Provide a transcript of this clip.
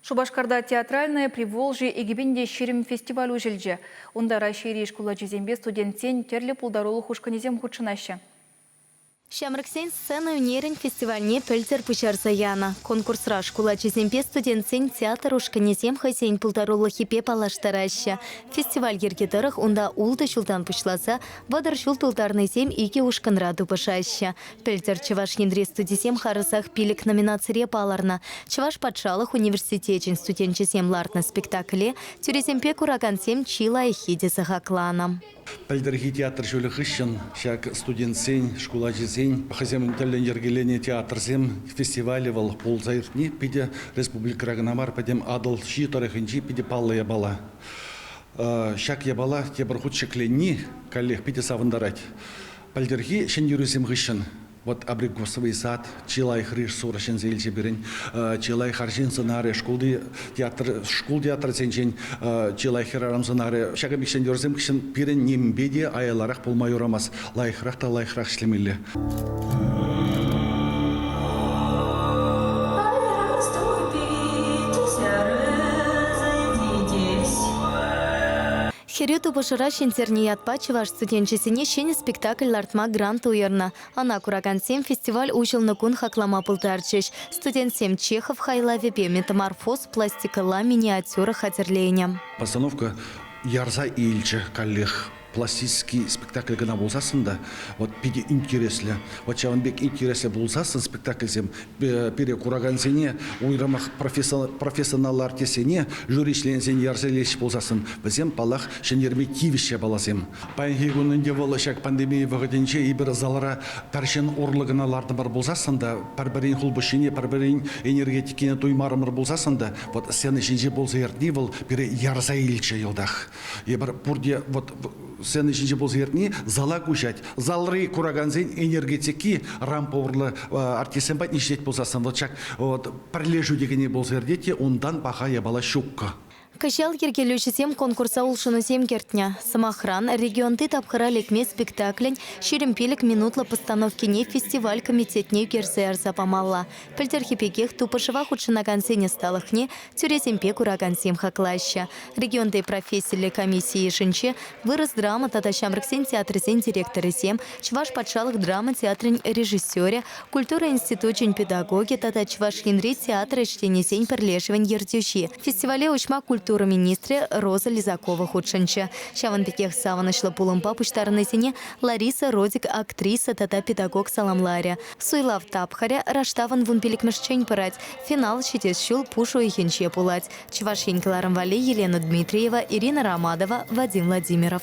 Шупашкарта «Театральное Приволжье 2020» фестиваль уҫӑлчӗ. Унта Раҫҫейри шкул ачисемпе студентсен тӗрлӗ пултарулӑх ушкӑнӗсем хутшӑнаҫҫӗ. Ҫамрӑксен сцена ӳнерӗн фестивальне пӗлтӗр пуҫарса янӑ. Конкурсра шкул ачисемпе студентсен театр ушкӑнӗсем хӑйсен пултарулӑхӗпе паллаштараҫҫӗ. Фестиваль йӗрки тӑрӑх унта ултӑ ҫултан пуҫласа 30 ҫул тултарнисем икӗ ушкӑнра тупӑшаҫҫӗ. Пӗлтӗр Чӑваш Енри студисем харӑсах пилӗк номинацире палӑрнӑ. Чӑваш патшалӑх университечӗн студенчӗсем лартнӑ спектакле тӳресемпе куракансем чи лайӑххи тесе хакланӑ. Пӗлтӗрхи театр ҫулӗ хыҫҫӑн ҫак студентсен, шкул ачисен хӑйсем тӗллӗн йӗркеленӗ театрсем фестивалӗ вӑл пулса иртни питӗ республикӑра кӑна мар, пӗтӗм Атӑлҫи тӑрӑхӗнчи питӗ паллӑ япала. Ҫак япала тепӗр хут ҫӗкленни каллех питӗ савӑнтарать. Пӗлтӗрхи ҫӗнтерӳсем хыҫҫӑн вот Абрикосовый сад чи лайӑх режиссура ҫӗнсе илчӗ пирӗн, чи лайӑх арҫын сӑнарӗ, шкулти театр, шкул театрӗсенчен чи лайӑх хӗрарӑм сӑнарӗ. Ҫакӑн пек ҫӗнтерӳсем хыҫҫӑн пирӗн нимпе те аяларах пулма юрамасть, лайӑхрах та лайӑхрах ӗҫлемелле. Хӗрӳ тупӑшура ҫӗнтернӗ ятпа чӑваш студенчӗсене ҫӗнӗ спектакль лартма грант уйӑрнӑ. Ӑна куракансем фестиваль уҫӑлнӑ кун хаклама пултарчӗҫ. Студентсем Чехов хайлавӗпе метаморфоз пластикӑлла миниатюра хатӗрленӗ. Постановка ярса илчӗ каллех. Пластический спектакль кӑна пулсассӑн та вот питӗ интереслӗ. Вот ҫавӑн пек интереслӗ пулсассӑн спектакльсем пире куракансене, уйрӑмах профессионаллӑ артистсене, жюри членӗсене ярса илеҫҫӗ пулсассӑн, вӗсем, паллах, ҫӗнтерме тивӗҫ япаласем. Паянхи кун ӗнтӗ вӑл ҫак пандемия вӑхӑтӗнче эпир залра пӗр ҫын урлӑ кӑна лартӑмӑр пулсассӑн та, пӗр-пӗрин хулпуҫҫине, пӗр-пӗрин энергетикине туймарӑмӑр пулсассӑн та, вот сцена ҫинче пулса иртни вӑл пире ярса илчӗ йӑлтах. Эпир пурте вот сцена ҫинче пулса иртни зала куҫать. Залри куракансен энергетики рампа урлӑ артистсем патне ҫитет пулсассӑн вот ҫак вот пӗрлешӳ текенни пулса иртет те унтан паха япала ҫуккӑ. Кӑҫал йӗркелӳҫӗсем конкурса улшӑнусем кӗртнӗ. Сӑмахран, регионти тапхӑра лекме спектаклӗн 25 минутлӑ постановкине фестиваль комитетне ӳкерсе ярса памалла. Пӗлтӗрхи пекех тупӑшӑва хутшӑнакансен ӑсталӑхне тӳресемпе куракансем хаклаҫҫӗ. Регионти профессиллӗ комисси йышӗнче вырӑс драма тата ҫамрӑксен театрӗсен директорӗсем, Чӑваш патшалӑх драма театрӗн режиссерӗ, культура институчӗн педагогӗ тата Чӑваш Енри театр ӗҫченӗсен пӗрлешӗвӗн ертӳҫи. Фестивале уҫма культура министрӗ Роза Лизакова хутшӑнчӗ. Ҫавӑн пекех савӑнӑҫлӑ пулӑмпа пуҫтарӑннисене Лариса Родик актриса тата педагог саламларӗ. Суйлав тапхӑрӗ раштавӑн вунпиллӗкмӗшчен пырать. Финал ҫитес ҫул пуш уйӑхӗнче пулать. Чӑваш Ен кӑларӑм валли Елена Дмитриева, Ирина Романова, Вадим Владимиров.